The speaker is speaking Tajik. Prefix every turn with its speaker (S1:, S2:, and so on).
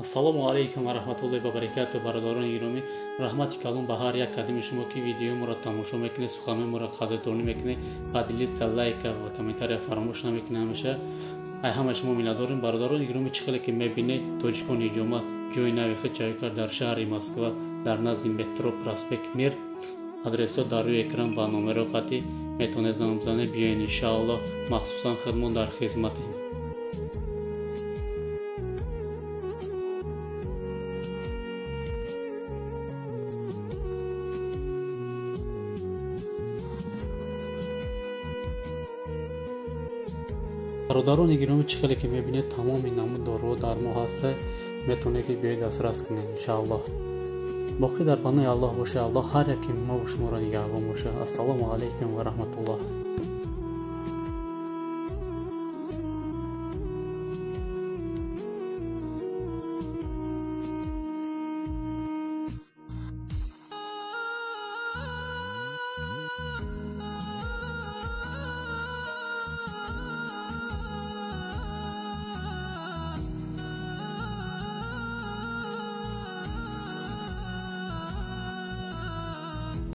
S1: Ассалому алайкум ва раҳматуллоҳи ва баракатуҳ, бародарони гиромӣ. Раҳмати калон ба ҳар як кадами шумо, ки видеои моро тамошо мекунед, суханои моро қадрдонӣ мекунед, поделиться, лайка ва комментария фаромӯш намекунед. Ҳамеша ай ҳамаи шумо миннатдорем. Бародарони гиромӣ, чӣ хеле ки мебинед, Тоҷикон ҳиҷома ҷои нави худ чаё кард дар шаҳри Москва, дар назди метро Проспект Мир. Адресҳо дар рӯи экран ва номеро хатӣ метавонед занг бизанед, биёед, иншааллоҳ, махсусан худмон дар хизматем. Бародарони гиромӣ, чӣ хеле ки мебинед, тамоми намуд доруҳо дар мо ҳаста, метавонед ки биёед, дастрас кунед, иншааллоҳ. Боқӣ дар паноҳи Аллоҳ бошед. Аллоҳ ҳар яки мо шуморо нигаҳбон бошад. Ассалому алайкум ва раҳматуллоҳ.